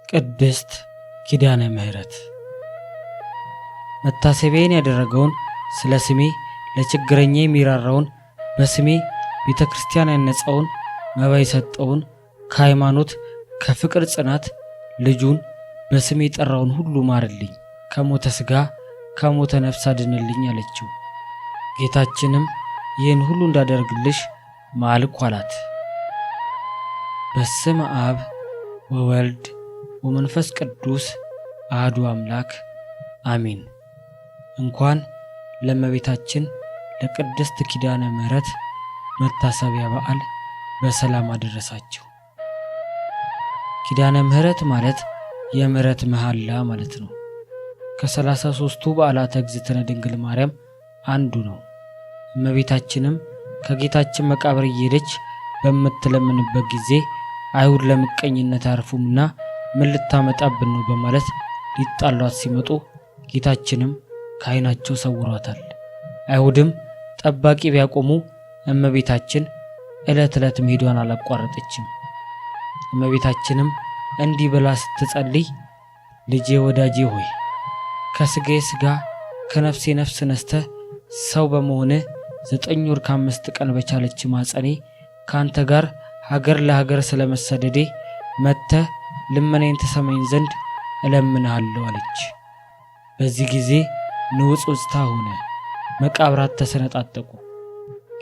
ቅድስት ኪዳነ ምሕረት መታሰቢያዬን ያደረገውን፣ ስለ ስሜ ለችግረኛ የሚራራውን፣ በስሜ ቤተ ክርስቲያን ያነጸውን፣ መባ የሰጠውን፣ ከሃይማኖት ከፍቅር ጽናት ልጁን በስሜ የጠራውን ሁሉ ማርልኝ፣ ከሞተ ሥጋ ከሞተ ነፍስ አድንልኝ አለችው። ጌታችንም ይህን ሁሉ እንዳደርግልሽ ማልኩ አላት። በስመ አብ ወወልድ ወመንፈስ ቅዱስ አሐዱ አምላክ አሜን። እንኳን ለእመቤታችን ለቅድስት ኪዳነ ምሕረት መታሰቢያ በዓል በሰላም አደረሳችሁ። ኪዳነ ምሕረት ማለት የምሕረት መሐላ ማለት ነው። ከ33ቱ በዓላተ እግዝእትነ ድንግል ማርያም አንዱ ነው። እመቤታችንም ከጌታችን መቃብር እየሄደች በምትለምንበት ጊዜ አይሁድ ለምቀኝነት አያርፉምና ምን ልታመጣብን ነው በማለት ሊጣሏት ሲመጡ ጌታችንም ከዓይናቸው ሰውሯታል። አይሁድም ጠባቂ ቢያቆሙ እመቤታችን ዕለት ዕለት መሄዷን አላቋረጠችም። እመቤታችንም እንዲህ ብላ ስትጸልይ፣ ልጄ ወዳጄ ሆይ፣ ከሥጋዬ ሥጋ ከነፍሴ ነፍስ ነስተህ ሰው በመሆንህ 9 ወር ከ5 ቀን በቻለች ማኅፀኔ ከአንተ ጋር ሀገር ለሀገር ስለመሰደዴ መጥተህ ልመናዬን ትሰማኝ ዘንድ እለምንሃለሁ አለች። በዚህ ጊዜ ንውጽውጽታ ሆነ፣ መቃብራት ተሰነጣጠቁ።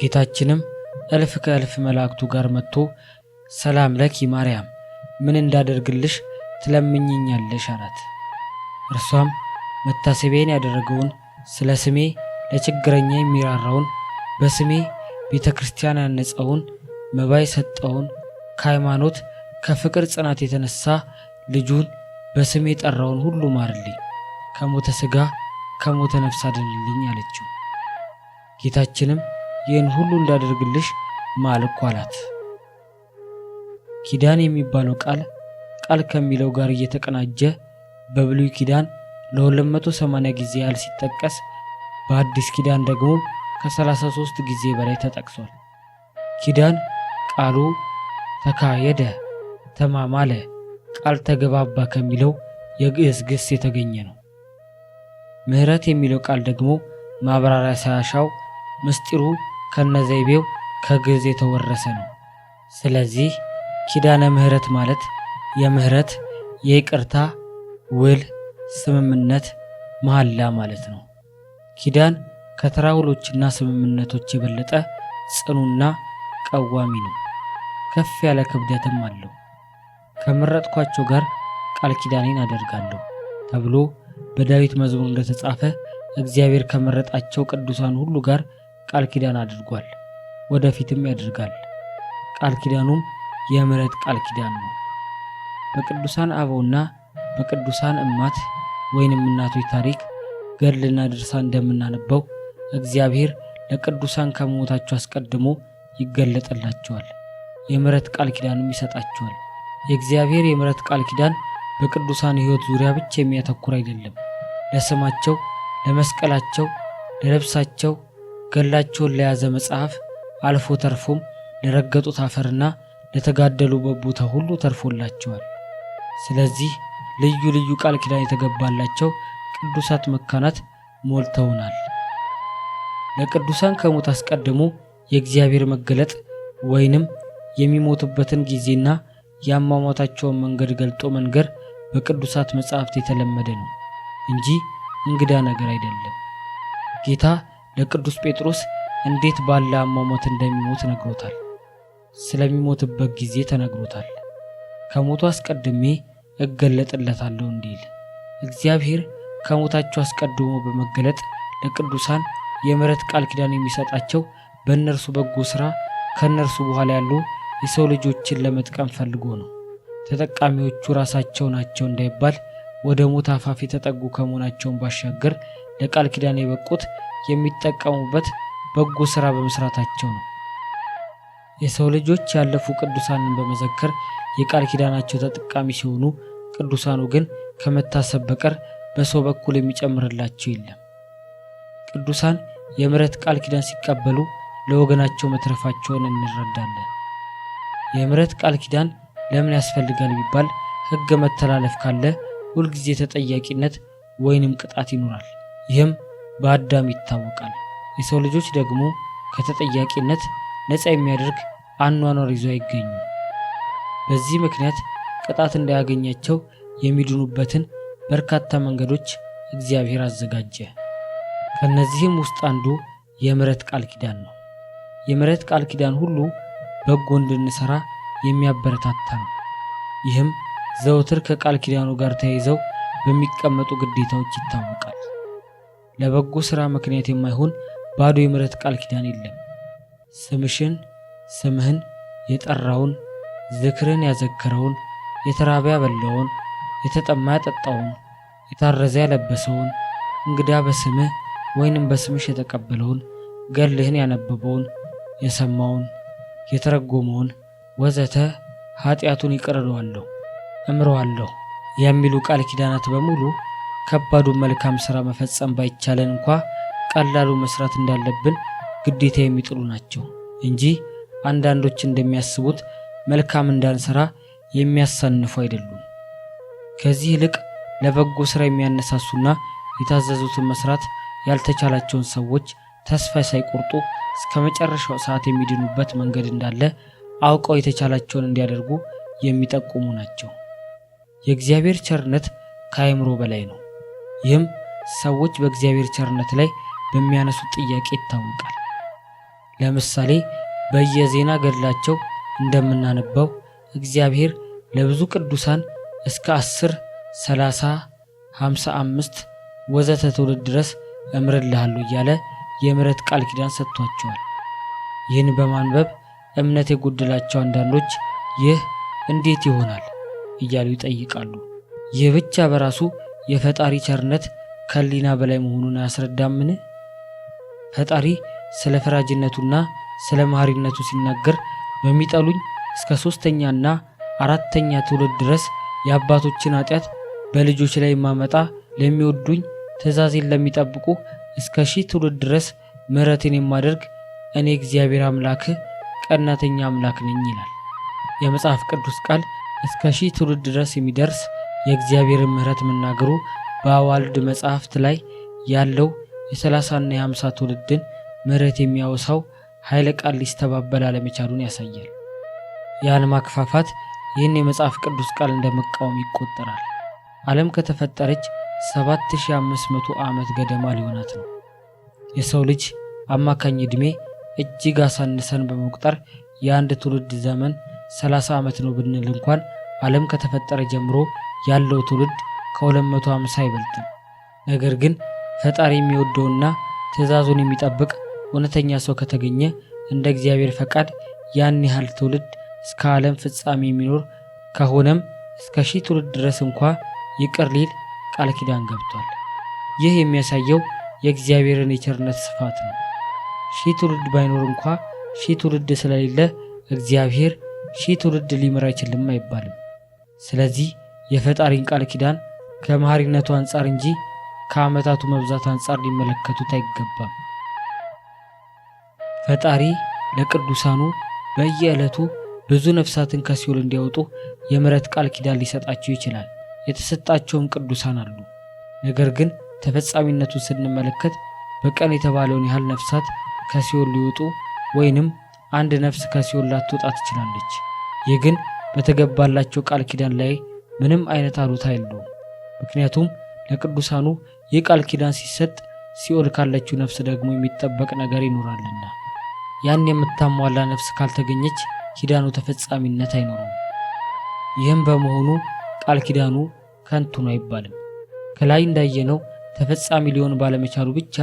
ጌታችንም እልፍ ከእልፍ መላእክቱ ጋር መጥቶ ሰላም ለኪ ማርያም፣ ምን እንዳደርግልሽ ትለምኝኛለሽ አላት። እርሷም መታሰቢያን ያደረገውን፣ ስለ ስሜ ለችግረኛ የሚራራውን፣ በስሜ ቤተ ክርስቲያን ያነጸውን፣ መባ የሰጠውን፣ ከሃይማኖት ከፍቅር ጽናት የተነሳ ልጁን በስሜ የጠራውን ሁሉ ማርልኝ፣ ከሞተ ሥጋ ከሞተ ነፍስ አድንልኝ አለችው። ጌታችንም ይህን ሁሉ እንዳደርግልሽ ማልኩ አላት። ኪዳን የሚባለው ቃል ቃል ከሚለው ጋር እየተቀናጀ በብሉይ ኪዳን ለ280 ጊዜ ያህል ሲጠቀስ በአዲስ ኪዳን ደግሞ ከ33 ጊዜ በላይ ተጠቅሷል። ኪዳን ቃሉ ተካየደ፣ ተማማለ፣ ቃል ተገባባ ከሚለው የግዕዝ ግስ የተገኘ ነው። ምሕረት የሚለው ቃል ደግሞ ማብራሪያ ሳያሻው ምስጢሩ ከነዘይቤው ከግዕዝ የተወረሰ ነው። ስለዚህ ኪዳነ ምሕረት ማለት የምሕረት የይቅርታ ውል፣ ስምምነት፣ መሐላ ማለት ነው። ኪዳን ከተራ ውሎችና ስምምነቶች የበለጠ ጽኑና ቀዋሚ ነው። ከፍ ያለ ክብደትም አለው። ከመረጥኳቸው ጋር ቃል ኪዳኔን አደርጋለሁ ተብሎ በዳዊት መዝሙር እንደተጻፈ እግዚአብሔር ከመረጣቸው ቅዱሳን ሁሉ ጋር ቃል ኪዳን አድርጓል፣ ወደፊትም ያደርጋል። ቃል ኪዳኑም የምሕረት ቃል ኪዳን ነው። በቅዱሳን አበውና በቅዱሳን እማት ወይንም እናቶች ታሪክ፣ ገድልና ድርሳን እንደምናነበው እግዚአብሔር ለቅዱሳን ከመሞታቸው አስቀድሞ ይገለጥላቸዋል፣ የምሕረት ቃል ኪዳንም ይሰጣቸዋል። የእግዚአብሔር የምሕረት ቃል ኪዳን በቅዱሳን ሕይወት ዙሪያ ብቻ የሚያተኩር አይደለም። ለስማቸው፣ ለመስቀላቸው፣ ለልብሳቸው፣ ገድላቸውን ለያዘ መጽሐፍ፣ አልፎ ተርፎም ለረገጡት አፈርና ለተጋደሉበት ቦታ ሁሉ ተርፎላቸዋል። ስለዚህ ልዩ ልዩ ቃል ኪዳን የተገባላቸው ቅዱሳት መካናት ሞልተውናል። ለቅዱሳን ከሞት አስቀድሞ የእግዚአብሔር መገለጥ ወይንም የሚሞቱበትን ጊዜና የአሟሟታቸውን መንገድ ገልጦ መንገር በቅዱሳት መጻሕፍት የተለመደ ነው እንጂ እንግዳ ነገር አይደለም። ጌታ ለቅዱስ ጴጥሮስ እንዴት ባለ አሟሟት እንደሚሞት ነግሮታል። ስለሚሞትበት ጊዜ ተነግሮታል። ከሞቱ አስቀድሜ እገለጥለታለሁ እንዲል እግዚአብሔር ከሞታቸው አስቀድሞ በመገለጥ ለቅዱሳን የምሕረት ቃል ኪዳን የሚሰጣቸው በእነርሱ በጎ ሥራ ከእነርሱ በኋላ ያሉ የሰው ልጆችን ለመጥቀም ፈልጎ ነው። ተጠቃሚዎቹ ራሳቸው ናቸው እንዳይባል ወደ ሞት አፋፍ የተጠጉ ከመሆናቸውን ባሻገር ለቃል ኪዳን የበቁት የሚጠቀሙበት በጎ ሥራ በመስራታቸው ነው። የሰው ልጆች ያለፉ ቅዱሳንን በመዘከር የቃል ኪዳናቸው ተጠቃሚ ሲሆኑ፣ ቅዱሳኑ ግን ከመታሰብ በቀር በሰው በኩል የሚጨምርላቸው የለም። ቅዱሳን የምሕረት ቃል ኪዳን ሲቀበሉ ለወገናቸው መትረፋቸውን እንረዳለን። የምሕረት ቃል ኪዳን ለምን ያስፈልጋል ቢባል ሕግ መተላለፍ ካለ ሁልጊዜ ተጠያቂነት ወይንም ቅጣት ይኖራል። ይህም በአዳም ይታወቃል። የሰው ልጆች ደግሞ ከተጠያቂነት ነፃ የሚያደርግ አኗኗር ይዞ አይገኙም። በዚህ ምክንያት ቅጣት እንዳያገኛቸው የሚድኑበትን በርካታ መንገዶች እግዚአብሔር አዘጋጀ። ከነዚህም ውስጥ አንዱ የምሕረት ቃል ኪዳን ነው። የምሕረት ቃል ኪዳን ሁሉ በጎ እንድንሰራ የሚያበረታታ ነው። ይህም ዘወትር ከቃል ኪዳኑ ጋር ተያይዘው በሚቀመጡ ግዴታዎች ይታወቃል። ለበጎ ሥራ ምክንያት የማይሆን ባዶ የምሕረት ቃል ኪዳን የለም። ስምሽን ስምህን የጠራውን፣ ዝክርን ያዘከረውን፣ የተራበ ያበላውን፣ የተጠማ ያጠጣውን፣ የታረዘ ያለበሰውን፣ እንግዳ በስምህ ወይንም በስምሽ የተቀበለውን፣ ገድልህን ያነበበውን፣ የሰማውን፣ የተረጎመውን ወዘተ ኃጢአቱን ይቅር እለዋለሁ እምረዋለሁ የሚሉ ቃል ኪዳናት በሙሉ ከባዱን መልካም ሥራ መፈጸም ባይቻለን እንኳ ቀላሉ መስራት እንዳለብን ግዴታ የሚጥሉ ናቸው እንጂ አንዳንዶች እንደሚያስቡት መልካም እንዳንሰራ የሚያሳንፉ አይደሉም። ከዚህ ይልቅ ለበጎ ሥራ የሚያነሳሱና የታዘዙትን መስራት ያልተቻላቸውን ሰዎች ተስፋ ሳይቆርጡ እስከ መጨረሻው ሰዓት የሚድኑበት መንገድ እንዳለ አውቀው የተቻላቸውን እንዲያደርጉ የሚጠቁሙ ናቸው። የእግዚአብሔር ቸርነት ከአእምሮ በላይ ነው። ይህም ሰዎች በእግዚአብሔር ቸርነት ላይ በሚያነሱት ጥያቄ ይታወቃል። ለምሳሌ በየዜና ገድላቸው እንደምናነባው እግዚአብሔር ለብዙ ቅዱሳን እስከ 10፣ 30፣ 55 ወዘተ ትውልድ ድረስ እምርልሃለሁ እያለ የምሕረት ቃል ኪዳን ሰጥቷቸዋል። ይህን በማንበብ እምነት የጎደላቸው አንዳንዶች ይህ እንዴት ይሆናል እያሉ ይጠይቃሉ። ይህ ብቻ በራሱ የፈጣሪ ቸርነት ከሕሊና በላይ መሆኑን አያስረዳምን? ፈጣሪ ስለ ፈራጅነቱና ስለ መሐሪነቱ ሲናገር በሚጠሉኝ እስከ 3ኛና 4ኛ ትውልድ ድረስ የአባቶችን ኃጢአት በልጆች ላይ የማመጣ፣ ለሚወዱኝ ትእዛዜን ለሚጠብቁ እስከ 1000 ትውልድ ድረስ ምሕረቴን የማደርግ እኔ እግዚአብሔር አምላክህ ቀናተኛ አምላክ ነኝ ይላል። የመጽሐፍ ቅዱስ ቃል እስከ 1000 ትውልድ ድረስ የሚደርስ የእግዚአብሔርን ምሕረት መናገሩ በአዋልድ መጽሐፍት ላይ ያለው የ30ና የ50 ትውልድን ምሕረት የሚያወሳው ኃይለ ቃል ሊስተባበል አለመቻሉን ያሳያል። ያን ማክፋፋት ይህን የመጽሐፍ ቅዱስ ቃል እንደመቃወም ይቆጠራል። ዓለም ከተፈጠረች 7500 ዓመት ገደማ ሊሆናት ነው። የሰው ልጅ አማካኝ ዕድሜ እጅግ አሳንሰን በመቁጠር የአንድ ትውልድ ዘመን 30 ዓመት ነው ብንል እንኳን ዓለም ከተፈጠረ ጀምሮ ያለው ትውልድ ከ250 አይበልጥም። ነገር ግን ፈጣሪ የሚወደውና ትእዛዙን የሚጠብቅ እውነተኛ ሰው ከተገኘ እንደ እግዚአብሔር ፈቃድ ያን ያህል ትውልድ እስከ ዓለም ፍጻሜ የሚኖር ከሆነም እስከ 1000 ትውልድ ድረስ እንኳ ይቅር ሊል ቃል ኪዳን ገብቷል። ይህ የሚያሳየው የእግዚአብሔርን የቸርነት ስፋት ነው። 1000 ትውልድ ባይኖር እንኳ 1000 ትውልድ ስለሌለ እግዚአብሔር 1000 ትውልድ ሊምር አይችልም አይባልም። ስለዚህ የፈጣሪን ቃል ኪዳን ከመሐሪነቱ አንጻር እንጂ ከዓመታቱ መብዛት አንጻር ሊመለከቱት አይገባም። ፈጣሪ ለቅዱሳኑ በየዕለቱ ብዙ ነፍሳትን ከሲኦል እንዲያወጡ የምሕረት ቃል ኪዳን ሊሰጣቸው ይችላል። የተሰጣቸውም ቅዱሳን አሉ። ነገር ግን ተፈጻሚነቱን ስንመለከት በቀን የተባለውን ያህል ነፍሳት ከሲኦል ሊወጡ ወይንም አንድ ነፍስ ከሲኦል ላትወጣ ትችላለች። ይህ ግን በተገባላቸው ቃል ኪዳን ላይ ምንም አይነት አሉታ የለውም። ምክንያቱም ለቅዱሳኑ ይህ ቃል ኪዳን ሲሰጥ ሲኦል ካለችው ነፍስ ደግሞ የሚጠበቅ ነገር ይኖራልና ያን የምታሟላ ነፍስ ካልተገኘች ኪዳኑ ተፈጻሚነት አይኖረውም። ይህም በመሆኑ ቃል ኪዳኑ ከንቱ ነው አይባልም። ከላይ እንዳየነው ተፈጻሚ ሊሆን ባለመቻሉ ብቻ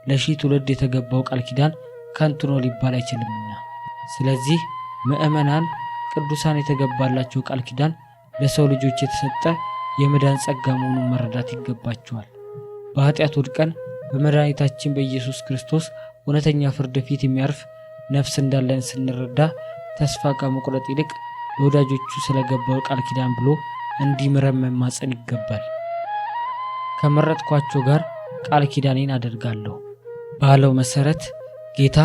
ለሺህ ትውልድ የተገባው ቃል ኪዳን ከንቱ ነው ሊባል አይችልምና፣ ስለዚህ ምእመናን ቅዱሳን የተገባላቸው ቃል ኪዳን ለሰው ልጆች የተሰጠ የመዳን ጸጋ መሆኑን መረዳት ይገባቸዋል። በኃጢአት ወድቀን በመድኃኒታችን በኢየሱስ ክርስቶስ እውነተኛ ፍርድ ፊት የሚያርፍ ነፍስ እንዳለን ስንረዳ ተስፋ ከመቁረጥ ይልቅ ለወዳጆቹ ስለገባው ቃል ኪዳን ብሎ እንዲምረን መማፀን ይገባል። ከመረጥኳቸው ጋር ቃል ኪዳኔን አደርጋለሁ ባለው መሰረት ጌታ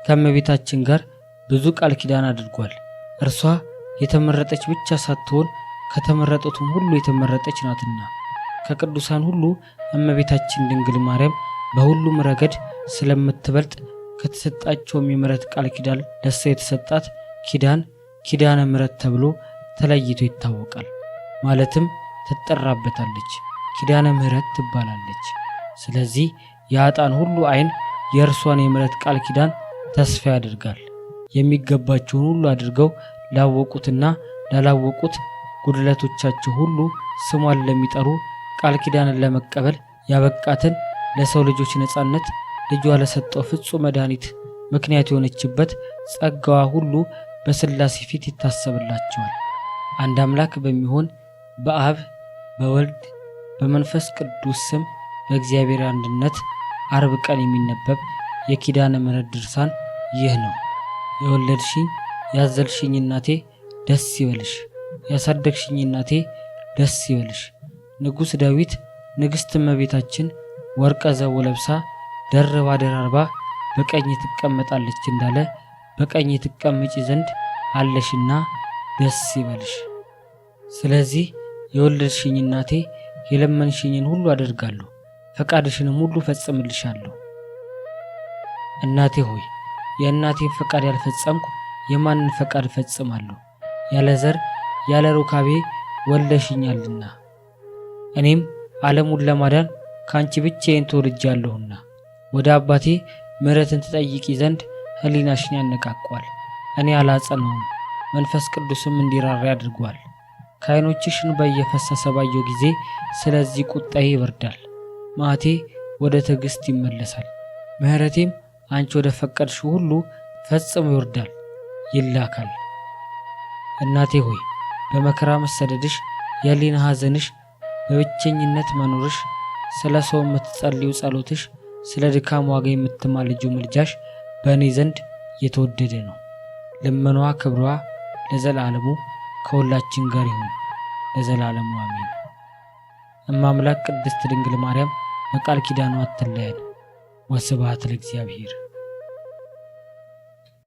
ከእመቤታችን ጋር ብዙ ቃል ኪዳን አድርጓል። እርሷ የተመረጠች ብቻ ሳትሆን ከተመረጡትም ሁሉ የተመረጠች ናትና ከቅዱሳን ሁሉ እመቤታችን ድንግል ማርያም በሁሉም ረገድ ስለምትበልጥ ከተሰጣቸውም የምሕረት ቃል ኪዳን ለእሷ የተሰጣት ኪዳን ኪዳነ ምሕረት ተብሎ ተለይቶ ይታወቃል። ማለትም ትጠራበታለች፣ ኪዳነ ምሕረት ትባላለች። ስለዚህ የኃጥአን ሁሉ ዓይን የእርሷን የምሕረት ቃል ኪዳን ተስፋ ያደርጋል። የሚገባቸውን ሁሉ አድርገው ላወቁትና ላላወቁት ጉድለቶቻቸው ሁሉ ስሟን ለሚጠሩ ቃል ኪዳንን ለመቀበል ያበቃትን ለሰው ልጆች ነጻነት ልጇ ለሰጠው ፍጹም መድኃኒት ምክንያት የሆነችበት ጸጋዋ ሁሉ በሥላሴ ፊት ይታሰብላቸዋል። አንድ አምላክ በሚሆን በአብ በወልድ በመንፈስ ቅዱስ ስም በእግዚአብሔር አንድነት አርብ ቀን የሚነበብ የኪዳነ ምሕረት ድርሳን ይህ ነው። የወለድሽኝ ያዘልሽኝ እናቴ ደስ ይበልሽ፣ ያሳደግሽኝ እናቴ ደስ ይበልሽ። ንጉሥ ዳዊት ንግሥት እመቤታችን ወርቀ ዘቦ ለብሳ ደርባ ደራርባ በቀኝ ትቀመጣለች እንዳለ በቀኝ ትቀመጪ ዘንድ አለሽና ደስ ይበልሽ። ስለዚህ የወለድሽኝ እናቴ የለመንሽኝን ሁሉ አደርጋለሁ፣ ፈቃድሽንም ሁሉ ፈጽምልሻለሁ። እናቴ ሆይ የእናቴን ፈቃድ ያልፈጸምኩ የማንን ፈቃድ እፈጽማለሁ? ያለ ዘር ያለ ሩካቤ ወልደሽኛልና እኔም ዓለሙን ለማዳን ከአንቺ ብቻዬን ተወልጃለሁና ወደ አባቴ ምሕረትን ትጠይቂ ዘንድ ሕሊናሽን ያነቃቋል። እኔ አላጸናውም፣ መንፈስ ቅዱስም እንዲራራ ያድርገዋል። ከዓይኖችሽ እንባ እየፈሰሰ ባየው ጊዜ ስለዚህ ቁጣዬ ይበርዳል፣ መዓቴ ወደ ትዕግስት ይመለሳል፣ ምሕረቴም አንቺ ወደ ፈቀድሽው ሁሉ ፈጽሞ ይወርዳል ይላካል። እናቴ ሆይ በመከራ መሰደድሽ፣ የሕሊና ሐዘንሽ፣ በብቸኝነት መኖርሽ፣ ስለ ሰው የምትጸልዩ ጸሎትሽ፣ ስለ ድካም ዋጋ የምትማልጂው ምልጃሽ በእኔ ዘንድ የተወደደ ነው። ልመኗ ክብሯ ለዘላለሙ ከሁላችን ጋር ይሁን ለዘላለሙ አሜን። እመ አምላክ ቅድስት ድንግል ማርያም በቃል ኪዳኗ አትለየን። ወስብሐት ለእግዚአብሔር።